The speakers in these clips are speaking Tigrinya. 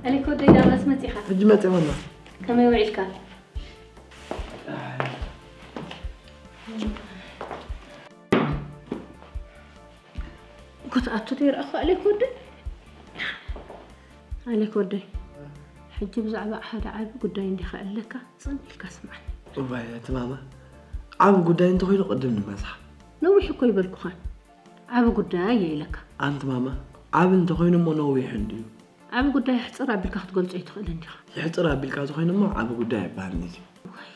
ኣሌክ ወደይ፣ ዳማስ መጺኻ? ሕጂ መጺእ ማማ። ከመይ ውዒልካ? ክትኣቱ ዘይረኣኹ ኣሌክ ወደይ። ኣሌክ ወደይ፣ ሕጂ ብዛዕባ ሓደ ዓቢ ጉዳይ እንዲኻ ኣለካ፣ ጽን ኢልካ ስምዓኒ። እዋይ፣ ኣቲ ማማ፣ ዓቢ ጉዳይ እንተኾይኑ ቅድም ንመዝሓ። ነዊሕ እኮ ይበልኩኻን። ዓቢ ጉዳይ እየ ኢለካ። ኣንቲ ማማ፣ ዓቢ እንተኾይኑ እሞ ነዊሕ እንድዩ። ዓቢ ጉዳይ ሕጽር ኣቢልካ ክትገልጾ ኣይትኽእልን ዲኻ? ይሕጽር ኣቢልካ ተኾይኑ እሞ ዓቢ ጉዳይ ኣይበሃልን እዩ። ዋይ፣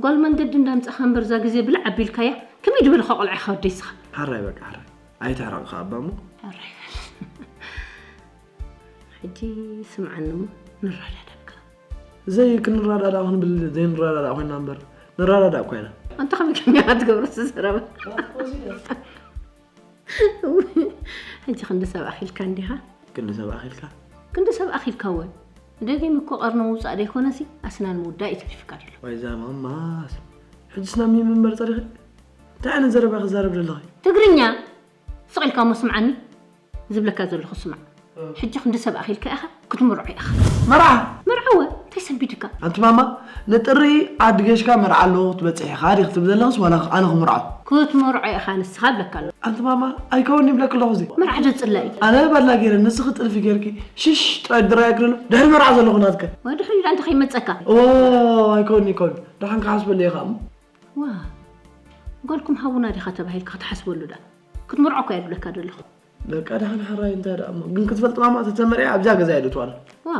ጓል መንገዲ እንዳምጻኻ እምበር እዛ ግዜ ብልዕ ኣቢልካያ፣ ከመይ ዝበልኻ ቆልዓ ኢኻ ወደይ እስኻ? ሓራይ በቃ ሓራይ። ኣይተሕረቕ ከኣ ኣባ እሞ። ሕራይ በል። ሕጂ ስምዓኒ እሞ ንረዳዳእ በቃ። ዘይ ክንረዳዳእ ክንብል ዘይንረዳዳእ ኮይና እምበር ንረዳዳእ እኮ ኢና። ኣንታ ከመይ ከመይ ኢኻ ትገብሮ እዚ ዘረባ? ሕጂ ክንዲ ሰብ ኣኺልካ እንዲኻ? ክንዲ ሰብ ኣኺልካ? ክንዲ ሰብ ኣኺልካ እወ። ደጊም እኮ ቀርኒ ምውጻእ ደይኮነሲ ኣስናን ምውዳእ እዩ ተሪፍካ ዘሎ። ወይ እዛ ማማስ። ሕጅስ ናብ ሚሚ እምበር ጸሪኺ? እንታይ ዓይነት ዘረባ ክዛረብ ዘለኺ? ትግርኛ! ስቕ ኢልካ እሞ ስምዓኒ። ዝብለካ ዘለኹ ስማዕ። እ። ሕጂ ክንዲ ሰብ ኣኺልካ ኢኻ ክትምርዖ ኢኻ። መርዓ? መርዓ እወ፣ እንታይ ሰንቢድካ? ኣንቲ ማማ፣ ንጥሪ ዓዲ ጌሽካ መርዓ ኣለዎ ክትበጽሕ ኢኻ ዲኺ ትብል ዘለኽስ ዋላ ኣነ ክምርዖ? ክትምርዖ ኢኻ ንስኻ እብለካ ኣለኹ። ኣንቲ ማማ፣ ኣይከውን ይብለኪ ኣለኹ እዚ። መርዓ ዶ ጽላኢ? ኣነ ባላ ገይረ ንስኺ ጥልፊ ገይርኪ ሽሽ ጥራይ ድራይ ክልሉ ድሕሪ መርዓ ዘለኹ ናትከ? ወዲ ሕጂ እንታይ ከይመጸካ? ኦ፣ ኣይከውን ይከውን። ደሓን ክሓስበሉ ኢኻ እሞ። ዋ፣ ጓልኩም ሃቡና ዲኻ ተባሂልካ ክትሓስበሉ ደኣ? ክትምርዖ እኮ እየ ዝብለካ ዘለኹ። በቃ ደሓን ሓራይ እንታይ ደኣ እሞ። ግን ክትፈልጥ ማማ ተተመርዒ ኣብዛ ገዛ እየ ድትዋል። ዋ፣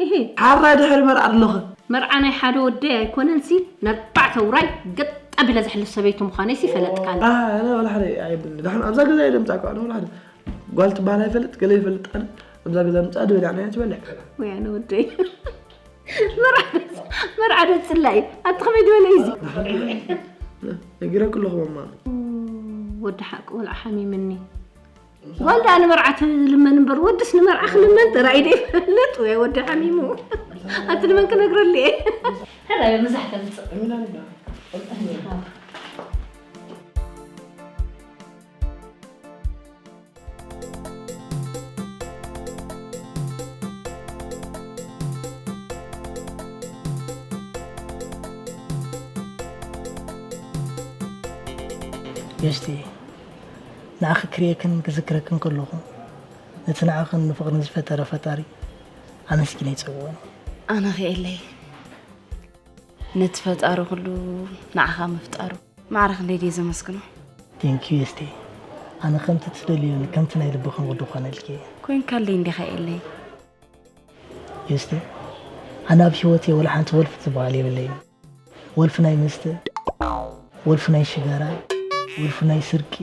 እሂ። ሓራይ ድሕሪ መርዓ ኣለኸ። መርዓ ናይ ሓደ ወደይ ኣይኮነንሲ፣ ነርባዕተ ውራይ ገጥ ኣቢለ ዘሕልፍ ሰበይቲ ምዃነይሲ ፈለጥካኒ። አ፣ ኣነ ወላ ሓደ ኣይብልኒ። ደሓን ኣብዛ ገዛ እየ ደምጻካ፣ ኣነ ወላ ሓደ። ጓል ትበሃል ኣይፈልጥ፣ ገለ ይፈልጥ ኣነ። ኣብዛ ገዛ ምጻ ድበልዕ ናይ ትበልዕ። ወይ ኣነ ወደይ። መርዓ ደስ-፣ መርዓ ደስ ጽላኢ። ኣቲ ከመይ ድበለ እዩ እዚ? ነጊረክ ኣለኹ ማማ። ወዲ ሓቂ ቆልዓ ሓሚምኒ። ጓል ደኣ ንመርዓ ትልመን እምበር ወድስ ንመርዓ ክልመን ተራእዩ ዶ ይፈልጥ? ወይ ወዲ ሓሚሙ። ኣቲ ንመን ክነግረሉ እየ? ሕራይ ምሳሕ ተምጽእ። ዮስቲ፣ ንዓኺ ክርእየክን ክዝክረክን ከለኹ፣ ነቲ ንዓኽን ንፍቕርን ዝፈጠረ ፈጣሪ ኣመስጊነ ይጸውዖ። ኣነ ኸ የለይ፣ ነቲ ፈጣሪ ኩሉ ንዓኻ ምፍጣሩ። ማዕረ ክንደይ ድየ ዘመስግኖ። Thank you ዮስቲ። ኣነ ከምቲ ትደልዮን ከምቲ ናይ ልብኽን ወዲ ክኾነልኪ እየ። ኮይንካለይ እንዲኻ የለይ። ዮስቲ፣ ኣነ ኣብ ህይወተይ ወላ ሓንቲ ወልፊ ዝበሃል የብለይን። ወልፊ ናይ መስተ፣ ወልፊ ናይ ሽጋራ፣ ወልፊ ናይ ስርቂ፣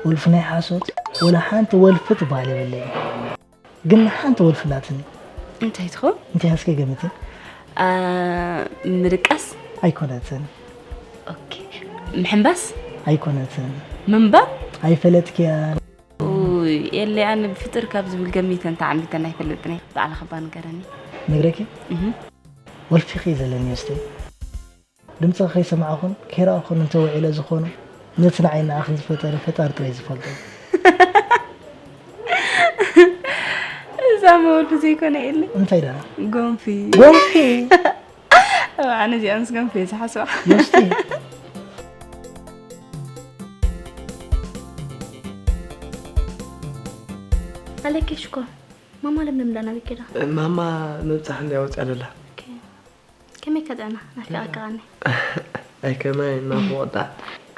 ወልፊ ናይ ሓሶት፣ ወላ ሓንቲ ወልፊ ትበሃል የብለይን። ግን ሓንቲ ወልፊ ኣላትኒ። እንታይ ትኸውን? እንታይ ኢልኪ ገምቲ? ኣ፣ ምድቃስ? ኣይኮነትን። ኦኬ። ምሕንባስ? ኣይኮነትን። ምንባብ? ኣይፈለጥክያን። ኡይ፣ የለይ፣ ኣነ ብፍጥር ካብ ዝብል ገሚተን ተዓሚተን ኣይፈልጥን እየ። ባዕልኻ እባ ንገረኒ። ነግረኪ? እህ። ወልፊኺ ዘለኒ ዮስቲ። ድምፅኺ ከይሰማዕኹን ከይረኣኹን እንተውዒለ ዝኾኑ፣ ነቲ ንዓይ ንዓኽን ዝፈጠረ ፈጣሪ ጥራይ ዝፈልጦ። እዛ መወዱ ዘይኮነ የለ። እንታይ ደኣ? ጎንፊ። ጎንፊ? ኣነ እዚኣንስ ጎንፊ እየ ዝሓስባ። ዮስቲ። ኣለኪ ሽኮር፣ ማማ ለምለም ዳና ቤት ኬዳ? ማማ ምብጻሕ እንድያ ወጽያ ደላ። ኦኬ። ከመይ ከጥዕና? ናፊቓካ ኣነ። ኣይ ከማይ ናፍቖታ።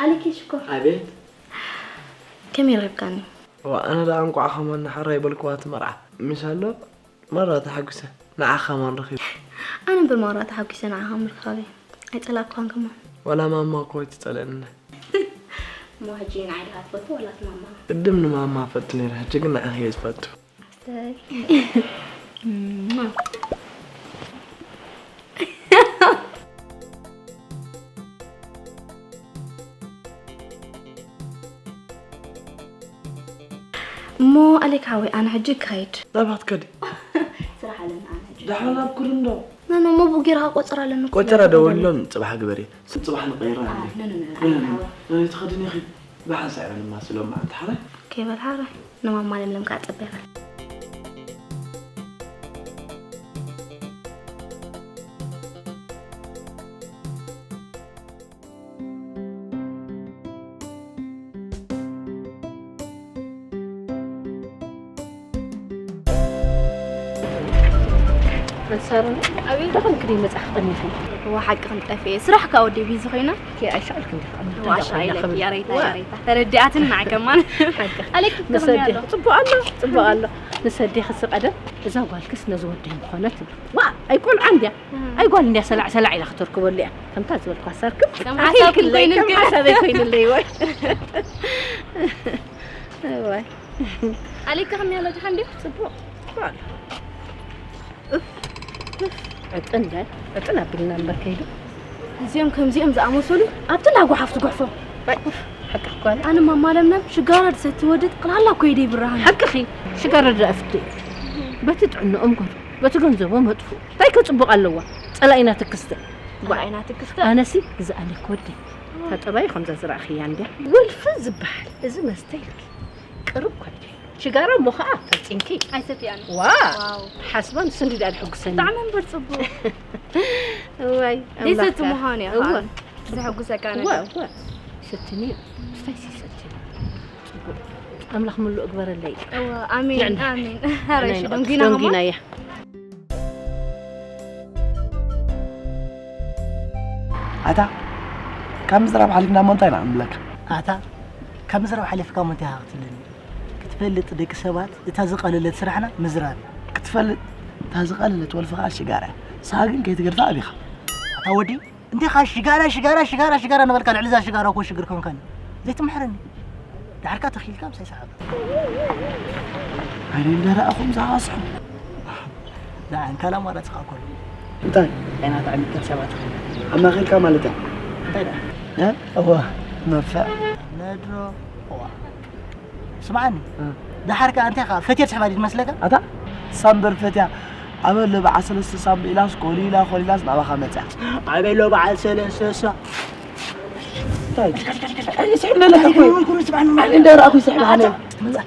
ኣለኪ ሽኮር። ኣቤት። ከመይ ረኺብካኒ? ዋ፣ ኣነ ደኣ እንቋዕ ከማን ንሓራይ በልክዋ እቲ መርዓ። ምስ ኣሎ ማራ ተሓጒሰ ንዓኻ ከማን ረኺበ። ኣነ እምበር ማራ ተሓጒሰ ንዓኻ ምርኻበይ። ኣይጸላእኩኻን ከማን። ዋላ ማማ እኮ ኣይትጸልእኒ። እሞ ሕጂ ንዓይ ዲኻ ትፈቱ ዋላስ ማማ? ቅድም ንማማ እፈቱ ነይረ፣ ሕጂ ግን ንዓኺ እየ ዝፈቱ። ኣስተይ። እሞ ኣሌክ ሓወይ፣ ኣነ ሕጂ ክኸይድ። ናብኣ ክትከዲ? ስራሕ ኣለኒ ኣነ ሕጂ። ደሓን ኣብ ኩርንዶ? ኖ፣ ኖ፣ እሞ ብኡ ጌርካ ቆጽራ ኣለኒ እኮ። ቆጸራ ደወሎም፣ ጽባሕ ግበሪ። ስም ጽባሕ ንቀይራ ኣይ፣ እንዴ? ኖ፣ ኖ፣ ኖ፣ ኖ፣ ኣሌክ ሓወይ። ኖ፣ ትኸዲ ኔኺ? ብሓንሳእ ኢና ንማስሎም መዓልቲ ሓራይ። ኦኬ፣ በል ሓራይ። ንማማ ለምለም ክዓ ጸበያ በል። ኣንሳሩን ኣቤት። ደኸም ክደይ መጻሕ ቀኒኺ? እዋ፣ ሓቂ ክንጠፍ እየ። ስራሕ ከኣ ወዲ ቢዚ ኮይና። ከ ኣይሻልክ እንዲኻ? ዋሻ ኢለኪ፣ ያረይታ፣ ያረይታ። ተረዲኣትን ንዓይ ከማን። ሓቂ። ኣሌክ ምስ ከመይ ኣዴ ኣሎ? ጽቡቕ ኣሎ፣ ጽቡቕ ኣሎ። ምስ ኣዴ ክሲ ቀደም፣ እዛ ጓልክስ ነዚ ወደይ ምኾነት። ዋ፣ ኣይቆልዓ እንድያ። እም። ኣይ ጓል እንድያ ሰላዕ ሰላዕ ኢላ ክትርከበሉ እያ። ከምታ ዝበልኳ ሰርክብ። ከም ኣይ ሓሳብ ክለይ፣ ኮይንልኪ። ከም ሓሳበይ ኮይንለይ ወይ። እዋይ። ኣሌክ ከመይ ኣሎ? ደሓን ድዩ? ጽቡቕ፣ ጽቡቕ ኣሎ። እፍ፣ እፍ፣ ዕጥን በል፣ ዕጥን ኣቢልና እምበር ከይዱ። እዚኦም ከምዚኦም ዝኣመሰሉ ኣብቲ እንዳ ጓሓፍ ትጉሕፎም። ባይ፣ እፍ፣ ሓቅኺ ጓል። ኣነ ማማ ለምለም ሽጋራ ድሰቲ ወዲ ጠቕላላ እኮ ኢደይ ብርሃን። ሓቅኺ፣ ሽጋራ ድኣ ፍቱ። በቲ ጥዕንኦም ጎዱ፣ በቲ ገንዘቦም ኣጥፉ። እንታይ ከ ጽቡቕ ኣለዋ? ጸላኢና ትክስተ። ጸላኢና ትክስተ? ኣነሲ ግዛኣለይ ኮዲ። እታ ጠባይ ከምዛ ዝረኣኽያ እንድያ። ወልፊ ዝበሃል እዚ መስተ ይብል። ቅርብ ኮዲ። ሽጋራ እሞ ኸኣ ፈጺምኪ። ኣይሰትያን። ዋ! ዋው። ሓስባ ንሱ እንዲ ደኣ ድሕጉሰኒ። ብጣዕሚ እምበር ጽቡቕ። እዋይ፣ ደይ ኣምላኽ ሰቲ ከኣ። ምዃኑ እያ እወ። ኸኣ ዘሐጉሰካ እወ፣ ነገር። እወ። ሰትኒ፣ ምስታይ ሲ ሰትኒ። ጽቡቕ። ኣምላኽ ምሉእ እግበረለይ። እወ፣ ኣሜን፣ ንዕና። ኣሜን። ኧረ ናይ እሺ፣ ንቐጽ ደንጊና ኸማ? ደንጊና እያ። ኣታ፣ ካብ ምዝራብ ሓሊፍና እሞ እንታይ ኢና ክንብለካ? ኣታ፣ ካብ ምዝራብ ሓሊፍካ እሞ እንታይ ኢኻ ክትብለኒ? ክትፈልጥ ደቂ ሰባት፣ እታ ዝቐለለት ስራሕና ምዝራብ እዩ። ክትፈልጥ፣ እታ ዝቐለለት ወልፊ ኸኣ ሽጋራ እያ። ንስኻ ግን ከይትገድፋ ኣቢኻ። ኣታ ወዲ፣ እንታይ ኸኣ ሽጋራ፣ ሽጋራ፣ ሽጋራ፣ ሽጋራ እናበልካ ልዕሊ እዛ ሽጋራ እኮ ሽግር ኮንካኒ። ዘይትምሕረኒ። ዳሕርካ ተኺልካ ምሳይ ሰሓብ። ኣነ እንዳረኣኹም ዝሃስሑ። ደሓን፣ ካልእ ኣማራጺ ከኣ እኮ ኣሎ። እንታይ? ዓይና ተዓሚትካ ሰባት ትኽእል። ኣማኺርካ ማለት እያ። እንታይ ደኣ? እ? እወ፣ መፍዕ። ነድሮ፣ እዋ። ስምዓኒ። እ። ደሓር ከኣ እንታይ ከኣ ፈትየ ትስሕባ ድዩ ትመስለካ? ኣታ ሳምበር ፈትያ። ኣበለ በዓል ሰለስተ ሳምብ ኢላስ ኮሊላ፣ ኮሊላስ ናባኻ መጽያ። ኣበሎ በዓል ሰለስተ ሳ-፣ እንታይ? ኣይስሕብ ኣለካ እኮ። ኣይኮነ፣ ስምዓኒ። ኣነ እንዳረኣኩ ይስሕብ ኣነ።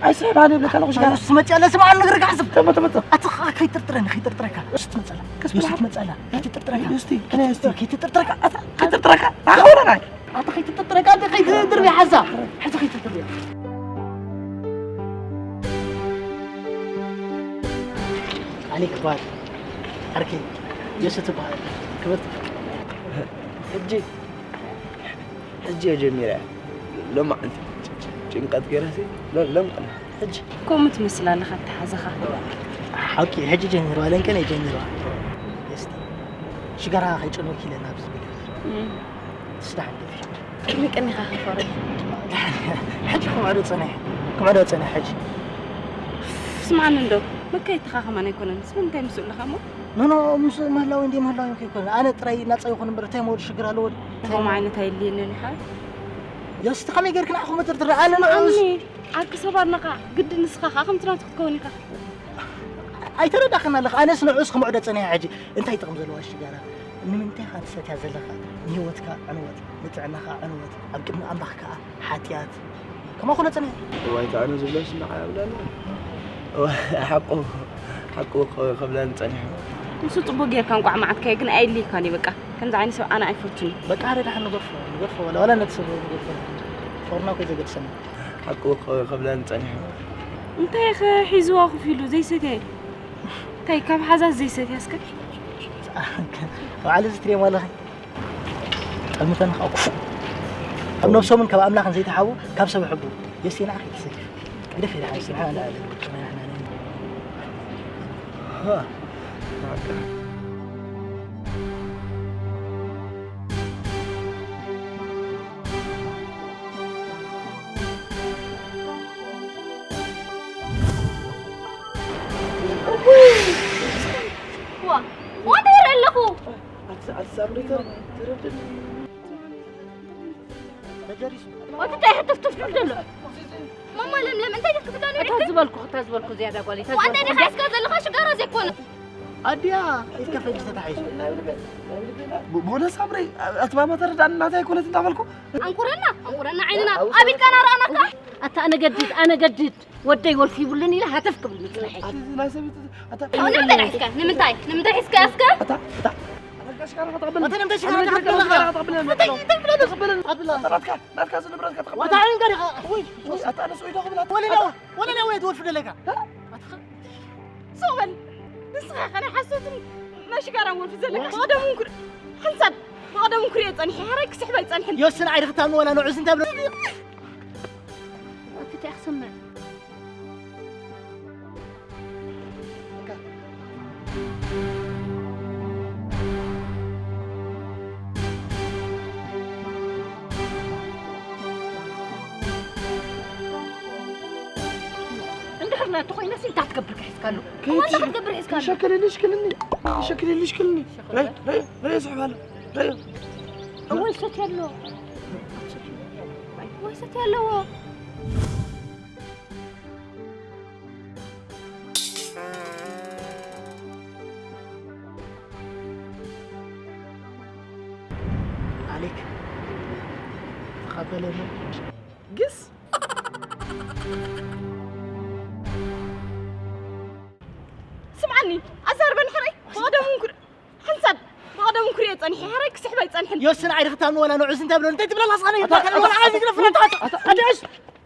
ኣይስሕብ ኣነ ይብለካ ኣለኹ፣ ሽጋራ። እሱ መጽያ ኣለ፣ ስምዓኒ፣ ንግርካ ሓስብ። ተመ፣ ተመ፣ ተመ። ኣቲ ኸ-፣ ከይጥርጥረኒ፣ ከይጥርጥረካ። እሱ ትመጽእ ኣላ። ከስ እሱ ብላ። ትመጽእ ኣላ። ከይትጥርጥረካ። እስቲ፣ እስቲ፣ ከይትጥርጥረካ። ኣታ፣ ከይትጥርጥረካ። ኣኸውለናይ። ኣታ ከይትጥርጥረካ፣ ኣታ ከይትድርብያ ሓዛ። ሓዛ ከይትድርብያ። ኣሌክ በሃል። ዓርከይ፣ የሱ ትበሃል። ክብርቲ። ሕጂ፣ ሕጂ እየ ጀሚረ። ሎማዓንቲ ጭ-፣ ጭ-፣ ጭንቀት ገይረሲ፣ ሎ-፣ ሎምዓንቲ። ሕጂ። ከምኡ ትመስል ኣለኻ ኣተሓዛኻ። ሓቂ፣ ሕጂ ጀሚርዋ፣ ለንቀን እየ ጀሚርዋ። የስቲ። ሽጋራ ከይጨመርኪ ኢለ ናብ ዝብል። እም። ትስዳሕ እንደ ፍሽት። ቅድሚ ቅኒኻ ከይፈርድ። ሕጂ ክምዕዶ ጸኒሐ፣ ክምዕዶ ጸኒሐ ሕጂ። ስምዓኒ እንዶ፣ መካየድትኻ ከማን ኣይኮነን። ስለምንታይ ምስኡ ኣለኻ እሞ? ኖ፣ ኖ፣ ምስ ምህላው እንዲ ምህላው ከይኮነ። ኣነ ጥራይ ናጻ ይኹን እምበር፣ እንታይ ሞድ ሽግር ኣለዎ? እንታይ ከምኡ ዓይነት ኣይልየንን ኢኻ? የስቲ ከመይ ጌርክ ንዓኹም ትርትር? ኣነ ንዑስ። ስምዓኒ፣ ዓርኪ ሰባት ነኻ፣ ግዲ ንስኻ ኸኣ ከምቲ ናቱ ክትከውን ኢኻ። ኣይተረዳእክን ኣለኻ። ኣነስ ንዑስ ክምዕዶ ጸኒሐ ሕጂ። እንታይ ጥቕሚ ዘለዋ ሽጋራ? ንምንታይ ኢኻ ትሰትያ ዘለኻ? ንህይወትካ ዕንወት፣ ንጥዕናኻ ዕንወት፣ ኣብ ቅድሚ ኣምላኽ ከኣ ሓጢኣት። ከማኹ ነጽንሕ። እዋይ፣ እቲ ኣነ ዝብሎ ስማዕ ኣብለኒ። እዋ፣ ሓቁ፣ ሓቁ ኸ-፣ ከብለኒ ጸኒሑ። ንሱ ጽቡቕ ጌርካ እንቋዕ መዓትካዮ፣ ግን ኣየድልየካን እዩ በቃ። ከምዚ ዓይነት ሰብ ኣነ ኣይፈቱን። በቃ፣ ሓደ ደሓን ንገድፎ፣ ንገድፎ፣ ዋላ፣ ዋላ ነቲ ሰብ ንገድፎ። ፎርና እኮ እዩ ዘገድሰና። ሓቁ ኸ-፣ ከብለኒ ጸኒሑ። እንታይ ኸ ሒዝዋ ኮፍ ኢሉ ዘይሰትየ? እንታይ ካብ ሓዛስ ዘይሰትያ እስከ? ባዕሉ ዝትርዮም ኣለኺ። ጠምተን ኸኣ ክፉእ። ኣብ ነብሶምን ካብ ኣምላኽን ዘይተሓቡ ካብ ሰብ ይሕቡ። የሴና ኣኺ ትሰኪ። ግደፍ ኢለ ሓይስ ንሓ ንሓ ንሓ ንሓ ንሓ። ሃ። ዋ፣ ወንበር ኣለኹ። ኣቲ፣ ኣቲ ሳምሪ ተር-፣ ተረድእ። ተጀሪሱ። ወቲ እንታይ ሕትፍትፍ ትብል ዘሎ? ማማ ለምለም፣ እንታይ ክትብል ኣታ ዝበልኩ፣ እታ ዝበልኩ ዝያዳ ጓለይ፣ እታ ዋንታ ዝበልኩ። ዲኻ ሒዝካ ዘለኻ ሽጋራ ዘይኮነ። ኣድያ፣ ኢድካ ፈንጂ ተታሒዙ። ብ-፣ ብእውነት ሳምሪ፣ ኣቲ ማማ ተረዳእኒ፣ ናተይ ኣይኮነት እንዳበልኩ። ኣንቁረና፣ ኣንቁረና ዓይንና፣ ኣብ ኢድካ ናረኣናካ። ኣታ ኣነ ገድድ፣ ኣነ ገድድ። ወደይ ወልፊ ይብሉን ኢለ ሃተፍ ክብል ምጽናሕ። ኣቲ ናይ ሰበይቲ፣ ኣታ ንምንታይ ሒዝካ? ንምንታይ? ንምንታይ ሒዝካ እስከ? ኣታ፣ ኣታ። ኣታ ንምንታይ ሽጋራ ትቕብል? እንታይ፣ እንታይ ትብለኒ? ተቐብል። ናትካ፣ ናትካ እዚ ንብረትካ ተቐብል። ዋታ ዓይንካ ዲኻ? ወይ፣ ወይ፣ ኣታ ኣነስ ወይ ዶ ክብላ? ወለላ፣ ወለላ ወይ ትወልፊ ደለካ? ኣታ ኸ-፣ ሱቕ በል። ንስኻ ኸ ናይ ሓሶትን ናይ ሽጋራም ወልፊ ዘለካ ብቐደሙ እንኩር ሓንሳብ ብቐደሙ እንኩር እየ ጸኒሐ። ሓራይ ክስሕብ ኣይጸንሕን። ይወስን ዓይርኽታም ወላ ንዑስ እንታይ ብሎ ኣትታይ ክሰምዕ። እንድሕር ናቱ ኮይነስ እንታይ ትገብር ክሕዝካሉ? ከይቲ- ዋላ ክትገብር ሒዝካሉ። ይሸክልኒ፣ ይሽክልኒ፣ ይሸክልኒ፣ ይሽክልኒ። ረይ፣ ረይ፣ ረይ፣ ስሕብ ኣሎ። ረይ። እወ፣ ይሰትዮ ኣሎ። እወ፣ ይሰትዮ ኣለዎ። ኣሌክ፣ ተቐበለኒ። ግስ ስምዓኒ፣ ኣዛርበኒ ሕራይ። ብቐደሙ እንኩር ሓንሳብ ብቐደሙ እንኩር እየ ጸኒሐ። ሕራይ ክስሕብ ኣይጸንሕን። ይወስን ዓይርኽታም ወላ ንዑስ እንታይ ብሎ እንታይ ትብለላ ስኻነ ኣታ- ኣታ- ኣታ- ኣታ- ኣታ- ኣታ- ኣታ- ኣታ- ኣታ- ኣታ-